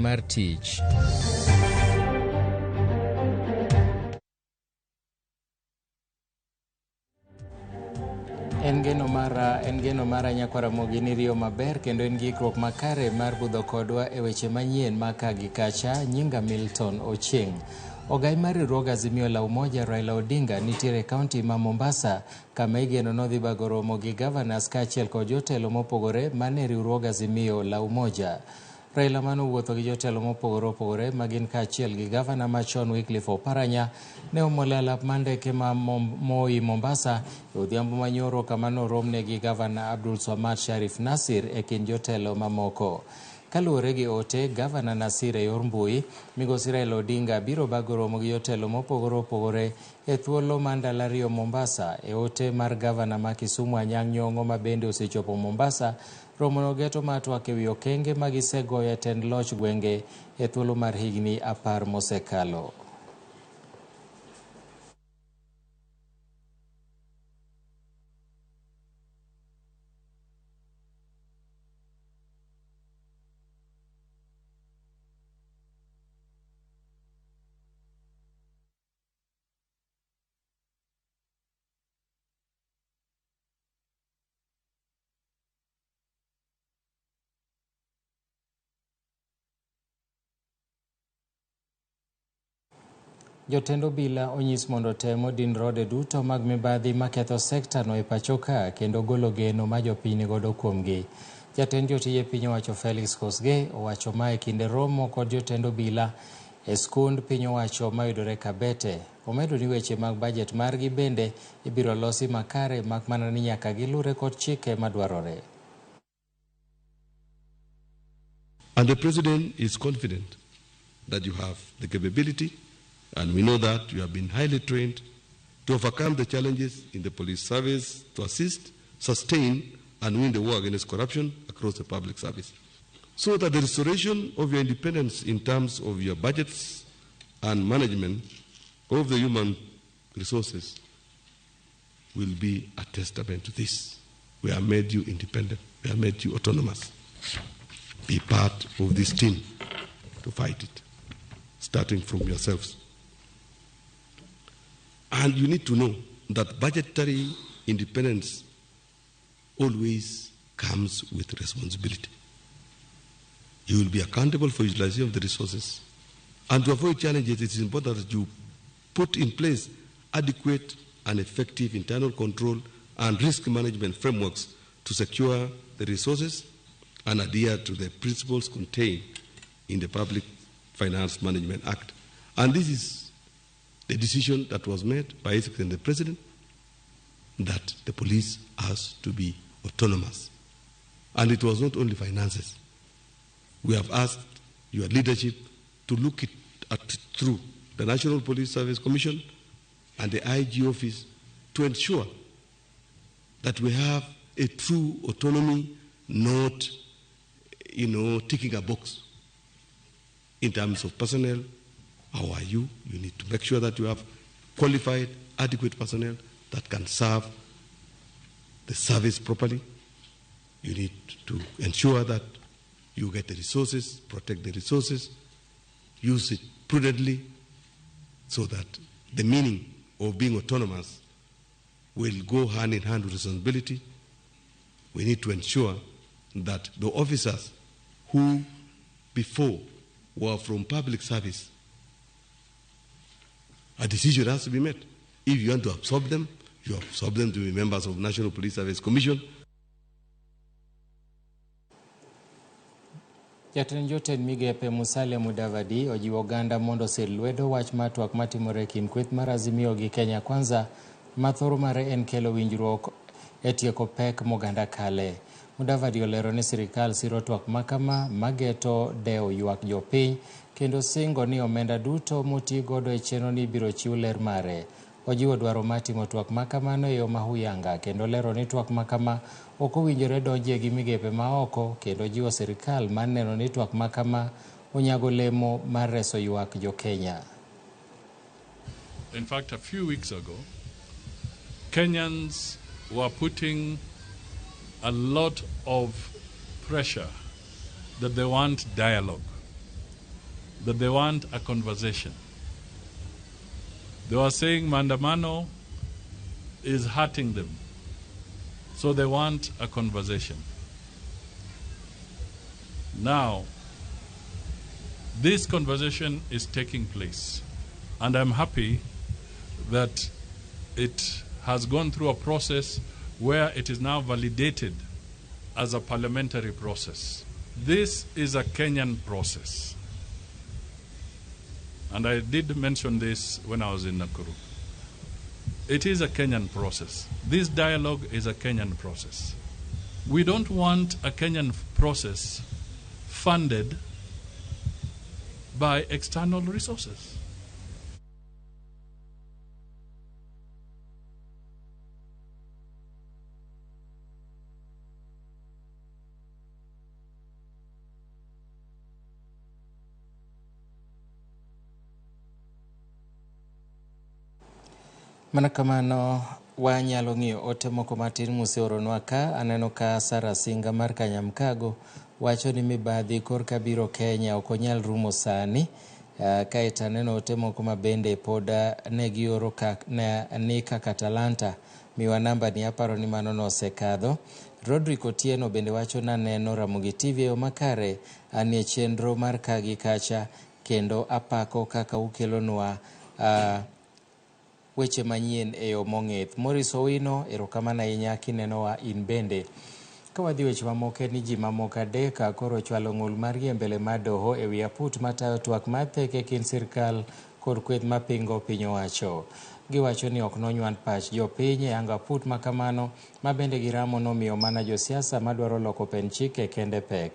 Mar tich. En geno mara, en geno mara nyakwar Ramogi ni riyo maber kendo in gi ikruok makare mar budho kodwa e weche manyien ma ka gi kacha. Nyinga Milton Ochieng'. Ogai mar riwruog Azimio la Umoja Raila Odinga nitiere e kaunti ma Mombasa kama igeno nodhi bago romo gi governors kaachiel kod jotelo mopogore mane riwruog Azimio la Umoja. Raila mane owuotho gi jotelo mopogore opogore ma gin kaachiel gi gavana machon Wycliffe Oparanya ne omol e alap mar ndeke ma Moi Mombasa e odhiambo manyoro kama noromne gi gavana Abdul Swamad Sharif Nasir e kind jotelo mamoko. Kaluwore gi ote gavana Nasir e yor mbui, migosi Raila Odinga biro bago romo gi jotelo mopogore opogore e thuolo mar ndalo ariyo Mombasa. E ote mar gavana ma Kisumu Anyang' Nyong'o ma bende osechopo Mombasa, Romono geto mar twak ewi okenge ma gisegoyo e tend loch gwenge e thuolo mar higni 10 mosekalo. Jotend obila onyis mondo otem odin rode duto mag mibadhi maketho sekta no e pacho ka kendo golo geno ma jopiny nigodo kuomgi. Jatend jotije piny owacho Felix Kosgei owacho ma e kinde romo kod jotend obila e skund piny owacho mayudore Kabete. Omedo ni weche mag bajet margi bende ibiro losi makare mak mana ni nyaka gilure kod chike madwarore. And the President is confident that you have the capability, and we know that you have been highly trained to overcome the challenges in the police service, to assist, sustain, and win the war against corruption across the public service. So that the restoration of your independence in terms of your budgets and management of the human resources will be a testament to this. We have made you independent. We have made you autonomous. Be part of this team to fight it, starting from yourselves. And you need to know that budgetary independence always comes with responsibility. You will be accountable for utilization of the resources. And to avoid challenges, it is important that you put in place adequate and effective internal control and risk management frameworks to secure the resources and adhere to the principles contained in the Public Finance Management Act. And this is the decision that was made by His Excellency the President, that the police has to be autonomous. And it was not only finances. We have asked your leadership to look it at through the National Police Service Commission and the IG office to ensure that we have a true autonomy, not, ticking a box. In terms of personnel, how are you? You need to make sure that you have qualified, adequate personnel that can serve the service properly. You need to ensure that you get the resources, protect the resources, use it prudently, so that the meaning of being autonomous will go hand in hand with responsibility. We need to ensure that the officers who before were from public service, a decision has to be made. If you want to absorb them, you absorb them to be members of National Police Service Commission. Jatend jotend migepe Musalia Mudavadi ojiwo oganda mondo osir lwedo wach mar twak matimore e kind kweth mar Azimio gi Kenya Kwanza ma thoro mare en kelo winjruok e tieko pek moganda kale. Mudavadi olero ni sirikal siro twak makama mageto dewo ywak jopiny kendo singo ni omenda duto moti godo e chenro ni ibiro chiw ler mare. Ojiwo dwaro mar timo twak makamano e yo mahuyanga kendo lero ni twak makama ok owinjore donjie gi migepe maoko kendo jiwo sirikal mar neno ni twak makama onyago lemo mar reso ywak jo Kenya. In fact, a few weeks ago, Kenyans were putting a lot of pressure that they want dialogue. that they want a conversation. They were saying Maandamano is hurting them, so they want a conversation. Now, this conversation is taking place, and I'm happy that it has gone through a process where it is now validated as a parliamentary process. This is a Kenyan process. And I did mention this when I was in Nakuru. It is a Kenyan process. This dialogue is a Kenyan process. We don't want a Kenyan process funded by external resources. Mana kamano wanyalo ng'iyo ote moko matin museoronwa ka. Aneno ka Sara Singa mar Kanyamkago wacho ni mibadhi korka biro Kenya ok onyal rumo sani. Kaeto aneno ote moko ma bende pod ne gioro ni kaka Talanta miwa namba ni aparo ni mano nosekadho. Rodrick Otieno bende wacho naneno Ramogi TV e yo makare, anie chenro mar kagi kacha kendo apako kaka ukelonwa weche manyien e yo mong'ith. Maurice Owino, erokamano ahinya kinenowa in bende. Ka wadhi weche mamoko ni ji mamoko adek koro ochwalo ng'ul margi e mbele mar doho e wi aput matayo twak mar theke kind sirkal kod kweth mapingo piny owacho. Giwacho ni ok nonywan pach jopiny e yango aput makamano ma bende giramo nomiyo mana josiasa madwaro loko pen chike kende pek.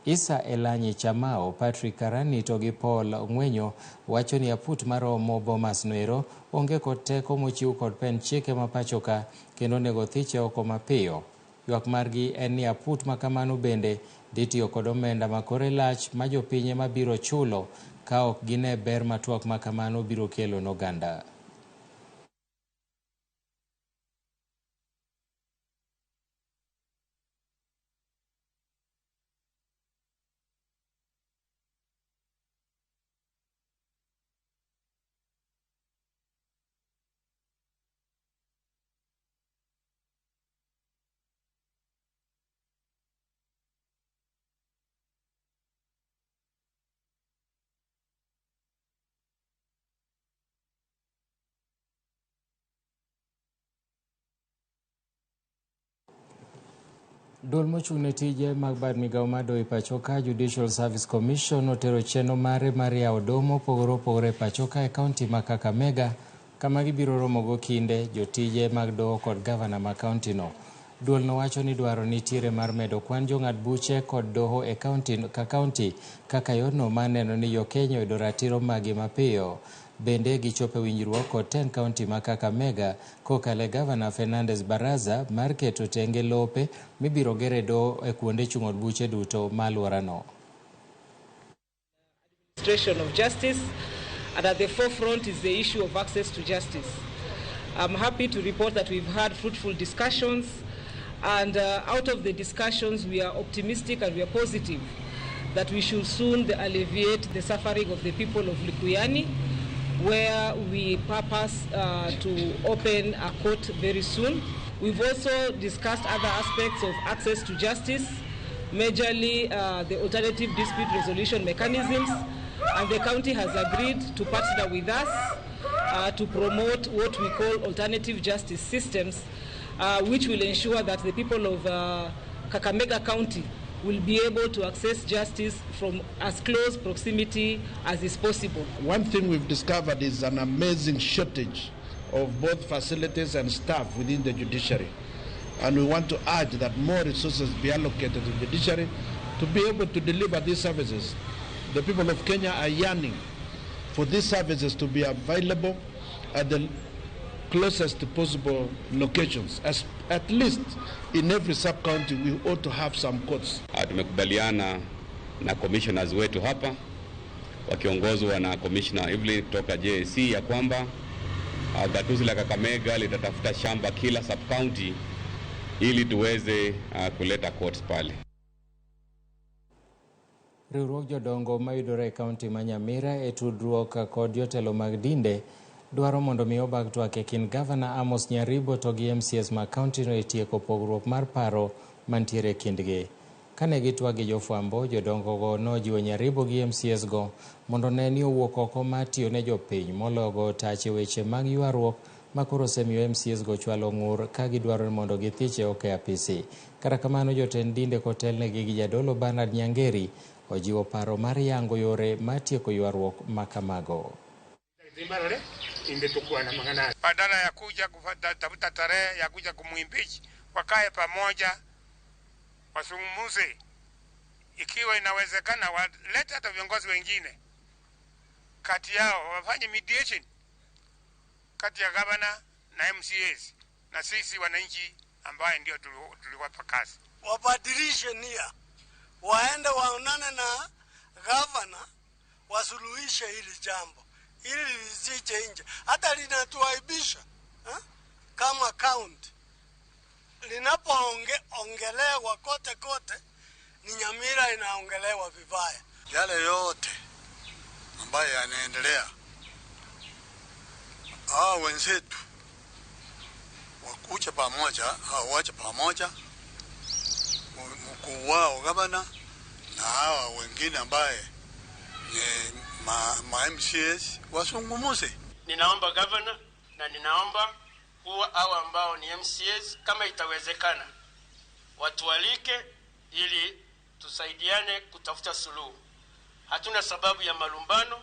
Isa Elanyi Chamao, Patrick Karani to gi Paul Ng'wenyo wacho ni aput maromo Bomas noero onge kod teko mochiw kod pen chike ma pacho ka kendo onego thiche oko mapiyo. Ywak margi en ni aput makamano bende dhi tiyo kod omenda ma kore lach ma jopiny ema biro chulo ka ok gine ber ma twak makamano biro kelo ne oganda. Duol mochung' ne tije mag bad migao mar doho e pacho ka, Judicial Service Commission, otero chenro mare mar yawo doho mopogore opogore e pacho ka e kaunti ma Kakamega, kama gibiro romogo kinde jotije mag doho kod gavana ma kaunti no. Duol no wacho ni dwaro nitiere mar medo kwan jong'ad buche kod doho e kaunti ka kaunti kaka yorno mar neno ni jokenya oyudo ratiro magi mapiyo. Bende gichopo e winjruok kod tend kaunti ma Kakamega kokalo e gavana Fernandez Baraza mar keto tenge lope mibiro gere doho e kuonde chung' od buche duto ma alworano. Administration of justice, and at the forefront is the issue of access to justice. I'm happy to report that we've had fruitful discussions, and out of the discussions we are optimistic and we are positive that we should soon alleviate the suffering of the people of Likuyani, where we purpose to open a court very soon. We've also discussed other aspects of access to justice, majorly the alternative dispute resolution mechanisms, and the county has agreed to partner with us to promote what we call alternative justice systems, which will ensure that the people of Kakamega County will be able to access justice from as close proximity as is possible. One thing we've discovered is an amazing shortage of both facilities and staff within the judiciary. And we want to urge that more resources be allocated to the judiciary to be able to deliver these services. The people of Kenya are yearning for these services to be available at the closest possible locations. As at least in every sub-county we ought to have some courts. Tumekubaliana na commissioners wetu hapa wakiongozwa na Commissioner Evelyn kutoka JSC ya kwamba gatuzi la Kakamega litatafuta shamba kila sub-county ili tuweze kuleta courts pale. Riwruog jodongo mayudore e kaunti ma Nyamira e tudruok kod jotelo mag dinde dwaro mondo mi obag twak e kind gavana Amos Nyaribo to gi MCAs ma kauntino e tieko pogruok mar paro mantiere e kindgi. Kane gitwak gi jofwambo, jodongogo nojiwo Nyaribo gi MCAs go mondo ne ni owuok oko mar tiyo ne jopiny moloyo go tach e weche mag ywaruok ma koro osemiyo MCAs go chwalo ng'ur ka gidwaro ni mondo githiche oko e apisi. Kata kamano jotend dinde kotelnegi gi jadolo Bernard Nyangeri ojiwo paro mar yango yore mar tieko ywaruok ma kamago. Badala ya kuja kutafuta tarehe ya kuja kumuimpeach, wakae pamoja wazungumze, ikiwa inawezekana walete hata viongozi wengine kati yao, wafanye mediation kati ya gavana na MCAs na sisi wananchi ambaye ndio tuliwapa kazi. Wabadilishe nia, waende waonane na gavana, wasuluhishe hili jambo ili lisije nje, hata linatuaibisha kama county. Linapoongelewa kote kote ni Nyamira inaongelewa vibaya. Yale yote ambayo yanaendelea, hao wenzetu wakuja pamoja, hao waje pamoja, mkuu wao gavana na hawa wengine ambaye ni ma MCAs wasungumuze. Ninaomba gavana na ninaomba huwa hao ambao ni MCAs, kama itawezekana watualike ili tusaidiane kutafuta suluhu. Hatuna sababu ya malumbano,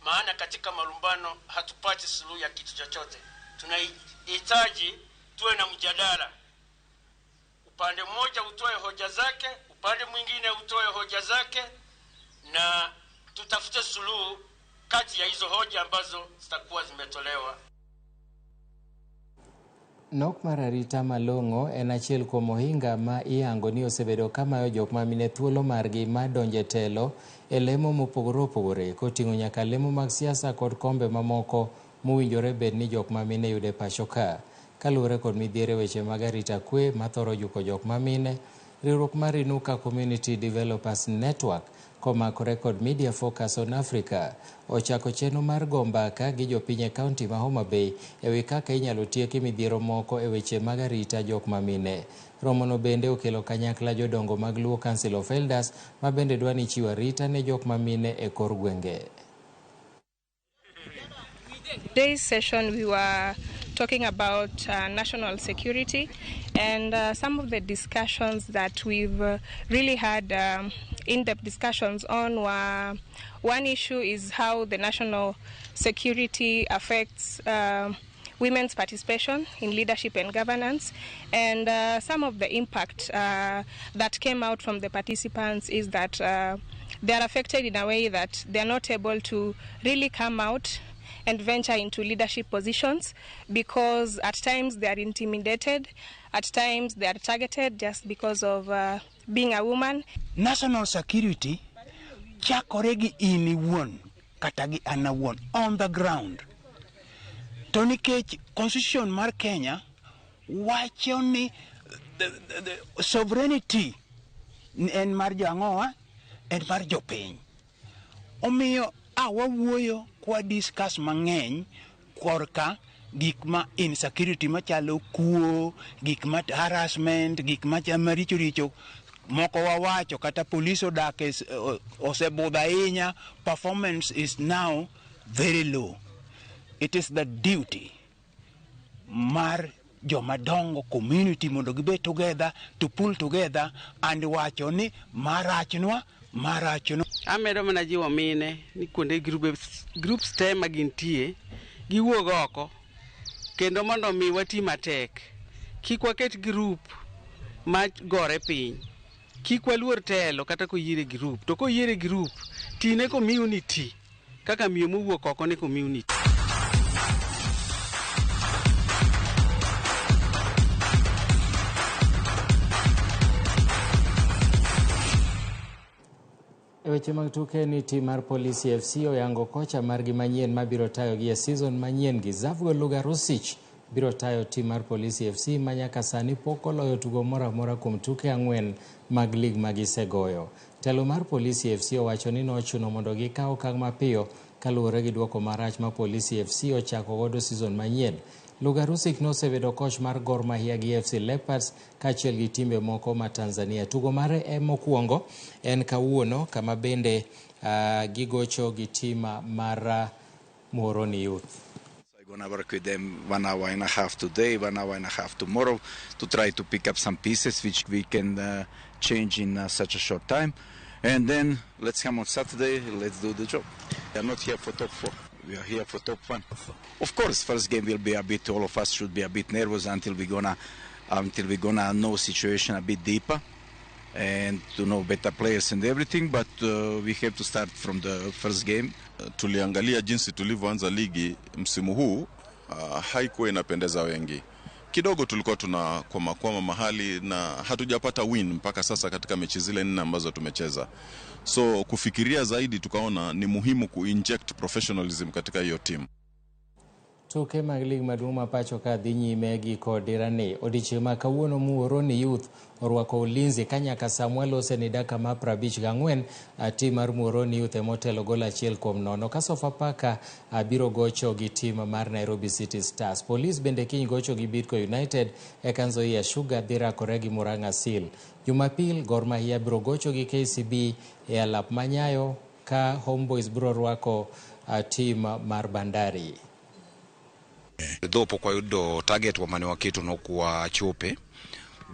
maana katika malumbano hatupati suluhu ya kitu chochote. Tunahitaji tuwe na mjadala, upande mmoja utoe hoja zake, upande mwingine utoe hoja zake, na tutafute suluhu kati ya hizo hoja ambazo zitakuwa zimetolewa. Nok mar arita malong'o en achiel kuom ohinga ma iyango ni osebedo kamayo jok mamine thuolo margi mar donjo e telo e lemo mopogore opogore koting'o nyaka lemo mag siasa kod kombe mamoko mowinjore bed ni jok mamine yudo e pacho ka. Kaluwore kod midhiero e weche mag arita kwe mathoro juko jok mamine, riwruok mar Inuka Community Developers Network komakore kod Media Focus on Africa ochako chenro mar go mbaka gi jopiny e kaunti ma Homa Bay ewi kaka inyalo tieki midhiero moko e weche mag arita jok mamine. Romono bende okelo kanyakla jodongo mag Luo Council of Elders ma bende dwa ni chiwo arita ne jok mamine e kor gwenge. Today's session we were talking about national security, and some of the discussions that we've really had in-depth discussions on were, one issue is how the national security affects women's participation in leadership and governance, and some of the impact that came out from the participants is that they are affected in a way that they are not able to really come out and venture into leadership positions because at times they are intimidated, at times they are targeted just because of being a woman. National security chakore gi in iwuon kata gi an awuon on the ground. To nikech constitution mar Kenya wacho ni the sovereignty en mar jo ang'owa, en mar jopiny. Omiyo a wawuoyo kwa discuss mang'eny korka gik ma insecurity machalo kuo, gik ma harassment, gik ma maricho richo moko wawacho kata police odak osebudho ahinya, performance is now very low. It is the duty mar jomadongo community mondo gibed together to pull together and wacho ni marachnwa marachnwa. Amedo mana jiwo mine ni kuonde groups te ma gintie giwuog oko kendo mondo mi wati matek. Kik waket group ma gore piny. Kik waluor telo kata koyiere group. To koyiere group, tine community kaka miyo mowuok oko ne community. E weche mag tuke ni tim mar Polisi FC oyango kocha margi manyien mabiro tayogi e season manyien gi Zavgo Lugarusic biro tayo tim mar Polisi FC ma nyaka sani pok oloyo tugo moro amora kuom tuke 4 mag lig ma gisegoyo. Telo mar Polisi FC owacho ni nochuno mondo gikaw okang' mapiyo kaluwore gi duoko marach ma Polisi FC ochako godo season manyien. Lugarusik nosebedo koch mar Gor Mahia gi FC Leopards kaachiel gi timbe moko ma Tanzania. Tugo mare e mokwongo en kawuono kama bende gigocho gi tim mar Muhoroni Youth. I'm gonna work with them 1.5 hours today, 1.5 hours tomorrow, to try to pick up some pieces which we can change in such a short time. And then let's come on Saturday, let's do the job. We are not here for top 4, we are here for top 1. Of course, first game will be a bit, all of us should be a bit nervous until we're gonna know situation a bit deeper and to know better players and everything, but we have to start from the first game. Tuliangalia jinsi tulivyoanza ligi msimu huu, haikuwa inapendeza wengi. Kidogo tulikuwa tunakwama mahali na hatujapata win mpaka sasa katika mechi zile 4 ambazo tumecheza. So kufikiria zaidi tukaona ni muhimu kuinject professionalism katika hiyo team. Tuke mag lig maduong' ma pacho ka dhi nyime gi kodirani. Odiechieng' ma kawuono Muhoroni Youth orwako Ulinzi ka nyaka Samuel oseni dakika ma 54 tim mar Muhoroni Youth emotelo gol 1-0. Ka Sofapaka biro gocho gi tim mar Nairobi City Stars. Police bende kiny gocho gi Bidco United eka Nzoia Sugar dhi rakore gi Murang'a Seal. Jumapil Gor Mahia biro gocho gi KCB e alap manyayo ka Homeboys biro rwako tim mar Bandari. Though pok wayudo target wa mane waketo nokwachope,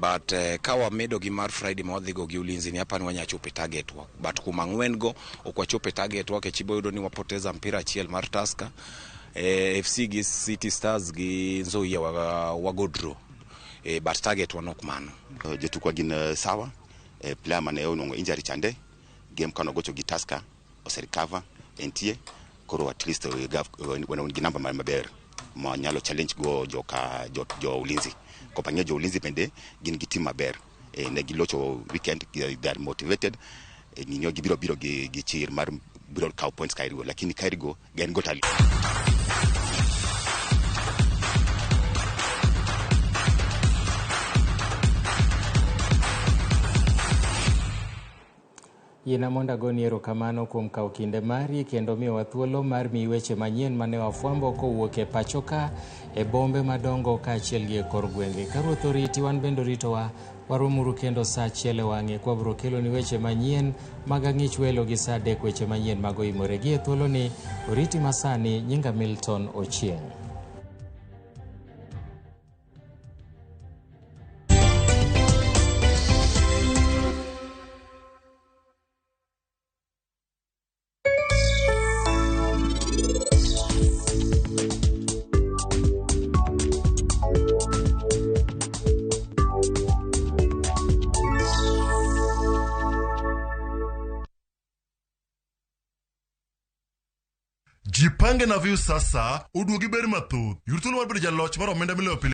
but ka wamedo gi mar Friday ma wadhigo gi Ulinzi ni hapa ni wanyachope target wa, but kuma 4 go ok wachope target wa kech ibo yudo ni wapoteza mpira achiel mar Tusker, FC gi City Stars gi Nzoia wago draw, but target wa nok mano. Jotukwa gin sawa, player mane onwang'o injury chande game kano gocho gi Tusker oserecover entie koro at least wan gi namba maber ma nyalo challenge go joka jo Ulinzi. Kopang'e jo Ulinzi bende gin gi team maber, ne gilocho weekend, they are motivated, ninyo gibiro biro gi chir mar biro kawo points Kairigo, lakini Kairigo gen go tali. Yina mondo agoni erokamano kuom kawo kinde mari kendo miyowa thuolo mar miyi weche manyien mane wafwambo kowuok e pacho ka, e bombe madongo kaachiel gi e kor gwenge. Ka Ruoth oriti, wan bende oritowa. Waromuru kendo saa 1 e wang'e kwabiro keloni weche manyien mag ang'ich welo gi saa 3 weche manyien mag oimore. Gi e thuoloni oriti masani, nyinga Milton Ochieng'. Jipange na Viu sasa, uduogi ber mathoth. Yud thuolo mar bedo jaloch mar omenda miloyo pile.